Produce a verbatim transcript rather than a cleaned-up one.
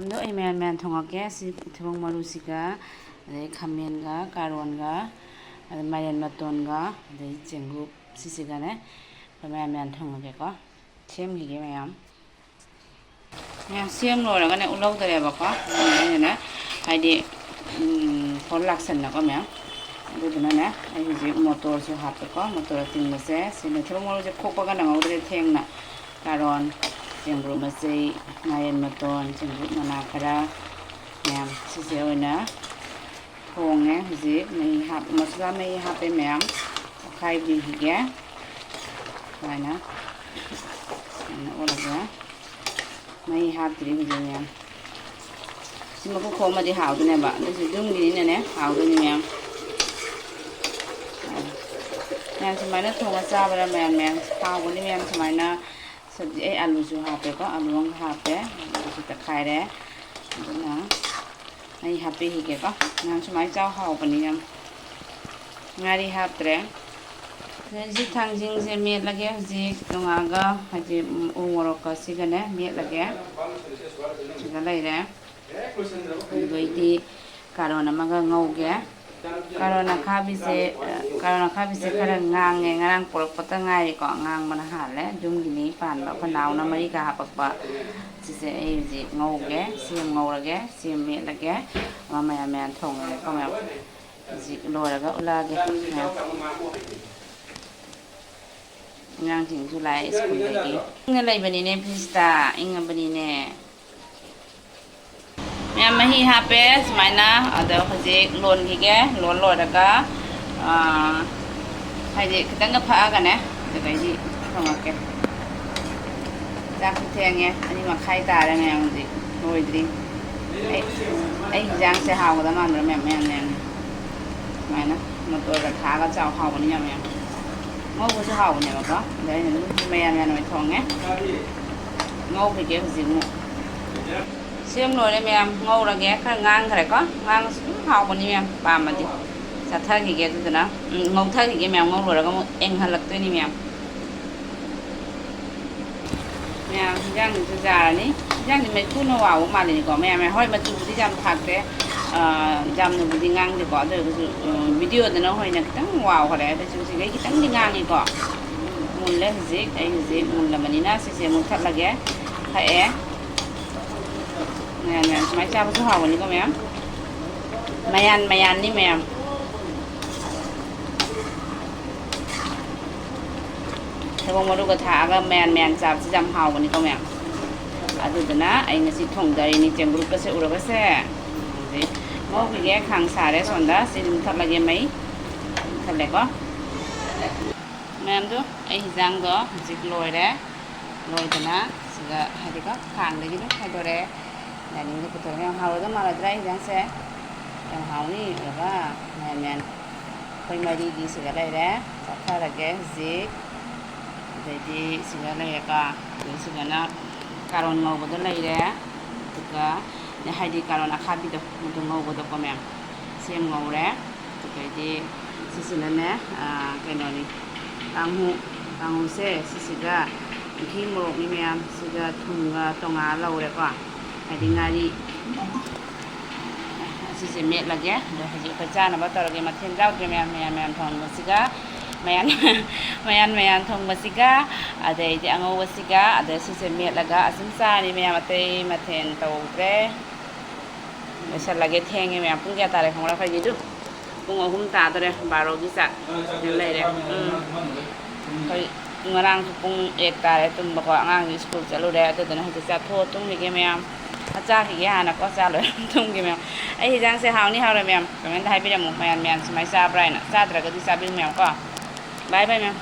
ꯑꯗꯣ ꯑꯩ ꯃꯌꯥꯟ ꯃꯌꯥꯟ ꯊꯣꯡꯉꯛꯀꯦ꯫ ꯁꯤ ꯊꯩꯕꯣꯡ ꯃꯔꯨꯁꯤꯒ, ꯑꯗꯩ ꯈꯥꯃꯦꯟꯒ, ꯀꯥꯔꯣꯟꯒ, ꯑꯗꯩ ꯃꯥꯏꯔꯦꯟ ꯃꯇꯣꯟꯒ, ꯑꯗꯩ ꯆꯦꯡꯒꯨꯞ, ꯁꯤꯁꯤꯒꯅꯦ ꯑꯩꯈꯣꯏ ꯃꯌꯥꯟ ꯃꯌꯥꯟ ꯊꯣꯡꯉꯒꯦꯀꯣ꯫ ꯁꯦꯝꯈꯤꯒꯦ ꯃꯌꯥꯝ꯫ ꯃꯌꯥꯝ ꯁꯦꯝ ꯂꯣꯏꯔꯒꯅꯦ ꯎꯠꯍꯧꯗꯔꯦꯕꯀꯣ꯫ ꯑꯗꯨꯅ ꯑꯩꯅꯅꯦ, ꯍꯥꯏꯗꯤ, ꯎꯝ, ꯐꯣꯟ ꯂꯥꯛꯁꯟꯅꯀꯣ ꯃꯌꯥꯝ꯫ ꯑꯗꯨꯗꯨꯅꯅꯦ, ꯑꯩ ꯍꯧꯖꯤꯛ ꯃꯣꯇꯣꯔꯁꯨ ꯍꯥꯞꯄꯦꯀꯣ꯫ ꯃꯣꯇꯣꯔ ꯑꯇꯤꯡꯕꯁꯦ ꯁꯤꯅ ꯊꯩꯕꯣꯡ ꯃꯔꯨꯁꯦ ꯈꯣꯛꯄꯒ ꯅꯪꯍꯧꯗ꯭ꯔꯦ ꯊꯦꯡꯅ꯫ ꯀꯥꯔꯣꯟ, ꯆꯦꯡꯒ꯭ꯔꯨꯞ ꯃꯆꯩ, ꯃꯥꯏꯔꯦꯟ ꯃꯇꯣꯟ, ꯆꯦꯡꯒ꯭ꯔꯨꯞ ꯃꯅꯥ ꯈꯔ, ꯃꯌꯥꯝ ꯁꯤꯁꯦ ꯑꯣꯏꯅ ꯊꯣꯡꯉꯦ꯫ ꯍꯧꯖꯤꯛ ꯃꯍꯤ ꯍꯥꯞ-, ꯃꯁꯂꯥ ꯃꯍꯤ ꯍꯥꯞꯄꯦ ꯃꯌꯥꯝ꯫ ꯑꯣꯠꯈꯥꯏꯕꯤꯈꯤꯒꯦ꯫ ꯁꯨꯃꯥꯏꯅ꯫ ꯁꯨꯃꯥꯏꯅ ꯑꯣꯠꯂꯒ ꯃꯍꯤ ꯍꯥꯞꯇ꯭ꯔꯤ ꯍꯧꯖꯤꯛ ꯃꯌꯥꯝ꯫ ꯁꯤ ꯃꯀꯨ ꯈꯣꯛꯑꯝꯃꯗꯤ ꯍꯥꯎꯗꯣꯏꯅꯦꯕ꯫ ꯑꯗꯨꯁꯨ ꯌꯨꯝꯒꯤꯅꯤꯅꯅꯦ ꯍꯥꯎꯗꯣꯏꯅꯤ ꯃꯌꯥꯝ꯫ ꯃꯌꯥꯝ ꯁꯨꯃꯥꯏꯅ ꯊꯣꯡꯉ ꯆꯥꯕꯗ ꯃꯌꯥꯝ, ꯃꯌꯥꯝ ꯍꯥꯎꯕꯅꯤ ꯃꯌꯥꯝ ꯁꯨꯃꯥꯏꯅ꯫ ꯁꯕꯖꯤ ꯑꯩ ꯑꯂꯨꯁꯨ ꯍꯥꯞꯄꯦꯀꯣ, ꯑꯂꯨ ꯑꯃ ꯍꯥꯞꯄꯦ, ꯑꯂꯨꯁꯨ ꯇꯛꯈꯥꯏꯔꯦ꯫ ꯑꯗꯨꯅ ꯑꯩ ꯍꯥꯞꯄꯤꯈꯤꯒꯦꯀꯣ꯫ ꯅꯍꯥꯟ ꯁꯨꯃꯥꯏꯅ ꯆꯥꯎ ꯍꯥꯎꯕꯅꯤ ꯌꯥꯝ꯫ ꯉꯥꯔꯤ ꯍꯥꯞꯇ꯭ꯔꯦ꯫ ꯑꯗꯩ ꯁꯤ ꯊꯥꯡꯖꯤꯡꯁꯦ ꯃꯦꯠꯂꯒꯦ ꯍꯧꯖꯤꯛ ꯅꯣꯡꯉꯥꯜꯂꯒ, ꯍꯧꯖꯤꯛ ꯎ ꯃꯣꯔꯣꯛꯀ ꯁꯤꯒꯅꯦ ꯃꯦꯠꯂꯒꯦ꯫ ꯁꯤꯗ ꯂꯩꯔꯦ꯫ ꯑꯗꯨꯗꯩꯗꯤ ꯀꯥꯔꯣꯟ ꯑꯃꯒ ꯉꯧꯒꯦ꯫ ꯀꯥꯔꯣꯟ ꯑꯈꯥꯕꯤꯁꯦ, ꯀꯥꯔꯣꯟ ꯑꯈꯥꯕꯤꯁꯦ ꯈꯔ ꯉꯥꯡꯉꯦ, ꯉꯔꯥꯡ ꯄꯨꯔꯛꯄꯇ ꯉꯥꯏꯔꯤꯀꯣ, ꯉꯥꯡꯕꯅ ꯍꯥꯜꯂꯦ꯫ ꯌꯨꯝꯒꯤꯅꯤ ꯄꯥꯟꯕ ꯑꯩꯈꯣꯏ ꯅꯥꯎꯅ ꯃꯔꯤꯒ ꯍꯥꯄꯛꯄ꯫ ꯁꯤꯁꯦ ꯑꯩ ꯍꯧꯖꯤꯛ ꯉꯧꯒꯦ, ꯁꯤ ꯑꯃ ꯉꯧꯔꯒꯦ, ꯁꯤ ꯑꯃ ꯃꯦꯠꯂꯒꯦ, ꯑꯃ ꯃꯌꯥꯟ ꯃꯌꯥꯟ ꯊꯣꯡꯉꯒꯦꯀꯣ ꯃꯌꯥꯝ꯫ ꯍꯧꯖꯤꯛ ꯂꯣꯏꯔꯒ ꯎꯠꯂꯛꯑꯒꯦ ꯃꯌꯥꯝ꯫ ꯑꯉꯥꯡꯁꯤꯡꯁꯨ ꯂꯥꯛꯑꯦ ꯁ꯭ꯀꯨꯜꯗꯒꯤ꯫ ꯏꯪꯅ ꯂꯩꯕꯅꯤꯅꯦ ꯐ꯭ꯔꯤꯖꯇ, ꯏꯪꯉꯕꯅꯤꯅꯦ꯫ ꯃꯌꯥꯝ ꯃꯍꯤ ꯍꯥꯞꯄꯦ ꯁꯨꯃꯥꯏꯅ꯫ ꯑꯗꯣ ꯍꯧꯖꯤꯛ ꯂꯣꯟꯈꯤꯒꯦ꯫ ꯂꯣꯟ ꯂꯣꯏꯔꯒ, ꯑꯥ, ꯍꯥꯏꯗꯤ ꯈꯤꯇꯪꯒ ꯐꯛꯑꯒꯅꯦ, ꯑꯗꯨꯗꯩꯗꯤ ꯊꯣꯡꯉꯛꯀꯦ꯫ ꯆꯥꯛꯁꯨ ꯊꯦꯡꯉꯦ, ꯑꯅꯤ ꯃꯈꯥꯏ ꯇꯥꯔꯦ ꯃꯌꯥꯝ, ꯍꯧꯖꯤꯛ ꯂꯣꯏꯗ꯭ꯔꯤ꯫ ꯑꯩ, ꯑꯩ ꯍꯤꯟꯖꯥꯡꯁꯦ ꯍꯥꯎꯒꯗꯕ ꯃꯥꯟꯕ꯭ꯔꯥ ꯃꯌꯥꯝ, ꯃꯌꯥꯝ, ꯃꯌꯥꯝ? ꯁꯨꯃꯥꯏꯅ ꯃꯣꯇꯣꯔꯒ ꯊꯥꯛꯑꯒ ꯆꯥꯎ ꯍꯥꯎꯕꯅꯤ ꯌꯥꯝ ꯌꯥꯝ꯫ ꯉꯧꯕꯁꯨ ꯍꯥꯎꯕꯅꯦꯕꯀꯣ꯫ ꯑꯗ ꯑꯩꯅ ꯑꯗꯨꯝ ꯃꯌꯥꯟ ꯃꯌꯥꯟ ꯑꯣꯏꯅ ꯊꯣꯡꯉꯦ꯫ ꯉꯧꯈꯤꯒꯦ ꯍꯧꯖꯤꯛ ꯑꯃꯨꯛ꯫ ꯁꯦꯝ ꯂꯣꯏꯔꯦ ꯃꯌꯥꯝ, ꯉꯧꯔꯒꯦ꯫ ꯈꯔ ꯉꯥꯡꯈ꯭ꯔꯦꯀꯣ꯫ ꯉꯥꯡꯉꯁꯨ ꯑꯗꯨꯝ ꯍꯥꯎꯕꯅꯤ ꯃꯌꯥꯝ, ꯄꯥꯝꯃꯗꯤ꯫ ꯆꯥꯊꯈꯤꯒꯦ ꯑꯗꯨꯗꯨꯅ꯫ ꯎꯝ, ꯉꯧꯊꯈꯤꯒꯦ ꯃꯌꯥꯝ, ꯉꯧ ꯂꯣꯏꯔꯒ ꯑꯃꯨꯛ ꯌꯦꯡꯍꯜꯂꯛꯇꯣꯏꯅꯤ ꯃꯌꯥꯝ꯫ ꯃꯌꯥꯝ, ꯍꯤꯟꯖꯥꯡꯁꯤꯁꯨ ꯌꯥꯔꯅꯤ꯫ ꯍꯤꯟꯖꯥꯡꯗꯤ ꯃꯩꯈꯨꯅ ꯋꯥꯎꯕ ꯃꯥꯜꯂꯤꯅꯤꯀꯣ, ꯃꯌꯥꯝ, ꯃꯌꯥꯝ꯫ ꯍꯣꯏ, ꯃꯆꯨꯕꯨꯗꯤ ꯌꯥꯝ ꯊꯥꯛꯇꯦ, ꯑ, ꯌꯥꯝꯅꯕꯨꯗꯤ ꯉꯥꯡꯗꯦꯀꯣ꯫ ꯑꯗꯨ ꯑꯣꯏꯔꯒꯁꯨ, ꯑ, videoꯗꯅ ꯍꯣꯏꯅ ꯈꯤꯇꯪ ꯋꯥꯎꯈ꯭ꯔꯦ꯫ ꯑꯗꯨ ꯆꯨꯁꯤꯈꯩ ꯈꯤꯇꯪꯗꯤ ꯉꯥꯡꯉꯤꯀꯣ꯫ ꯃꯨꯜꯂꯦ ꯍꯧꯖꯤꯛ꯫ ꯑꯩ ꯍꯧꯖꯤꯛ ꯃꯨꯜꯂꯕꯅꯤꯅ ꯁꯤꯁꯦ ꯃꯨꯠꯊꯠꯂꯒꯦ꯫ ꯊꯛꯑꯦ꯫ ꯃꯌꯥꯝ, ꯃꯌꯥꯝ ꯁꯨꯃꯥꯏꯅ ꯆꯥꯕꯁꯨ ꯍꯥꯎꯕꯅꯤꯀꯣ, ꯃꯌꯥꯝ꯫ ꯃꯌꯥꯟ ꯃꯌꯥꯟꯅꯤ, ꯃꯌꯥꯝ꯫ ꯊꯩꯕꯣꯡ ꯃꯔꯨꯒ ꯊꯥꯛꯑꯒ ꯃꯌꯥꯟ ꯃꯌꯥꯟ ꯆꯥꯕꯁꯤ ꯌꯥꯝ ꯍꯥꯎꯕꯅꯤꯀꯣ, ꯃꯌꯥꯝ꯫ ꯑꯗꯨꯗꯨꯅ ꯑꯩ ꯉꯁꯤ ꯊꯣꯡꯗꯔꯤꯅꯤ, ꯆꯦꯡꯒ꯭ꯔꯨꯞꯀꯁꯦ ꯎꯔꯕꯁꯦ꯫ ꯑꯗꯩ ꯉꯧꯈꯤꯒꯦ, ꯈꯥꯡ ꯁꯥꯔꯦ ꯁꯣꯝꯗ꯫ ꯁꯤ ꯑꯗꯨꯝ ꯊꯠꯂꯒꯦ ꯃꯩ꯫ ꯊꯠꯂꯦꯀꯣ꯫ ꯃꯌꯥꯝꯗꯣ, ꯑꯩ ꯍꯤꯟꯖꯥꯡꯗꯣ ꯍꯧꯖꯤꯛ ꯂꯣꯏꯔꯦ꯫ ꯂꯣꯏꯗꯅ ꯁꯤꯗ, ꯍꯥꯏꯗꯤꯀꯣ, ꯈꯥꯡꯗꯒꯤ ꯑꯗꯨꯝ ꯈꯥꯏꯗꯣꯔꯛꯑꯦ꯫ ꯗꯥꯏꯅꯤꯡꯗ ꯄꯨꯊꯣꯛꯑꯦ꯫ ꯌꯥꯝ ꯍꯥꯎꯔꯗꯧ ꯃꯥꯜꯂꯗ꯭ꯔꯥ ꯍꯤꯟꯖꯥꯡꯁꯦ? ꯌꯥꯝ ꯍꯥꯎꯅꯤ꯫ ꯎꯔꯕ? ꯃꯌꯥꯟ ꯃꯌꯥꯟ꯫ ꯑꯩꯈꯣꯏ ꯃꯔꯤꯒꯤ ꯁꯤꯗ ꯂꯩꯔꯦ꯫ ꯆꯥꯊꯔꯒꯦ ꯍꯧꯖꯤꯛ꯫ ꯑꯗꯩꯗꯤ ꯁꯤꯗ ꯂꯩꯔꯦꯀꯣ꯫ ꯑꯗꯩ ꯁꯤꯗꯅ ꯀꯥꯔꯣꯟ ꯉꯧꯕꯗꯣ ꯂꯩꯔꯦ꯫ ꯑꯗꯨꯒ ꯍꯥꯏꯗꯤ ꯀꯥꯔꯣꯟ ꯑꯈꯥꯕꯤꯗꯣ, ꯑꯗꯨ ꯉꯧꯕꯗꯣꯀꯣ ꯃꯌꯥꯝ꯫ ꯁꯦꯝ ꯉꯧꯔꯦ꯫ ꯑꯗꯩꯗꯤ ꯁꯤꯁꯤꯅꯅꯦ, ꯑꯥ, ꯀꯩꯅꯣꯅꯤ, ꯀꯥꯡꯍꯧ, ꯀꯥꯡꯍꯧꯁꯦ ꯁꯤꯁꯤꯒ ꯄꯨꯈꯤ ꯃꯣꯔꯣꯛꯅꯤ ꯃꯌꯥꯝ, ꯁꯤꯒ ꯊꯨꯝꯒ ꯇꯣꯉꯥꯟ ꯂꯧꯔꯦꯀꯣ, ꯍꯥꯏꯗꯤ ꯉꯥꯔꯤ꯫ ꯑꯁꯤꯁꯦ ꯃꯦꯠꯂꯒꯦ꯫ ꯑꯗꯣ ꯍꯧꯖꯤꯛ ꯑꯩꯈꯣꯏ ꯆꯥꯅꯕ ꯇꯧꯔꯒꯦ꯫ ꯃꯊꯦꯜ ꯌꯥꯎꯗ꯭ꯔꯦ ꯃꯌꯥꯝ, ꯃꯌꯥꯟ ꯃꯌꯥꯟ ꯊꯣꯡꯕꯁꯤꯒ, ꯃꯌꯥꯟ, ꯃꯌꯥꯟ ꯃꯌꯥꯟ ꯊꯣꯡꯕꯁꯤꯒ, ꯑꯗꯩꯗꯤ ꯑꯉꯧꯕꯁꯤꯒ, ꯑꯗꯩ ꯁꯤꯁꯦ ꯃꯦꯠꯂꯒ ꯑꯁꯨꯝ ꯆꯥꯔꯅꯤ ꯃꯌꯥꯝ꯫ ꯑꯇꯩ ꯃꯊꯦꯜ ꯇꯧꯗ꯭ꯔꯦ꯫ ꯂꯣꯏꯁꯜꯂꯒꯦ꯫ ꯊꯦꯡꯉꯦ ꯃꯌꯥꯝ꯫ ꯄꯨꯡ ꯀꯌꯥ ꯇꯥꯔꯦ ꯈꯪꯕ꯭ꯔꯥ? ꯑꯩꯈꯣꯏꯒꯤꯗꯨ ꯄꯨꯡ ꯑꯍꯨꯝ ꯇꯥꯗꯣꯔꯦ꯫ ꯕꯥꯔꯣꯒꯤ ꯆꯥꯛ ꯂꯩꯔꯦ꯫ ꯎꯝ꯫ ꯑꯩꯈꯣꯏ ꯉꯔꯥꯡꯁꯨ ꯄꯨꯡ ꯑꯦꯠ ꯇꯥꯔꯦ ꯇꯨꯝꯕꯀꯣ꯫ ꯑꯉꯥꯡꯁꯨ ꯁ꯭ꯀꯨꯜ ꯆꯠꯂꯨꯔꯦ꯫ ꯑꯗꯨꯗꯨꯅ ꯍꯧꯖꯤꯛ ꯆꯥꯊꯣꯛꯑ ꯇꯨꯝꯈꯤꯒꯦ ꯃꯌꯥꯝ꯫ ꯆꯥꯈꯤꯒꯦ ꯍꯥꯟꯅꯀꯣ꯫ ꯆꯥ ꯂꯣꯏꯔ ꯇꯨꯝꯒꯦ ꯃꯌꯥꯝ꯫ ꯑꯩ ꯍꯤꯟꯖꯥꯡꯁꯦ ꯍꯥꯎꯅꯤ ꯍꯥꯎꯔꯣꯏ ꯃꯌꯥꯝ comment ꯍꯥꯏꯕꯤꯔꯝꯃꯨ꯫ ꯃꯌꯥꯝ, ꯃꯌꯥꯝ ꯁꯨꯃꯥꯏꯅ ꯆꯥꯕ꯭ꯔꯥ ꯍꯥꯏꯅ꯫ ꯆꯥꯗ꯭ꯔꯒꯗꯤ ꯆꯥꯕꯤꯌꯨ ꯃꯌꯥꯝ ꯀꯣ꯫ Bye bye ꯃꯌꯥꯝ꯫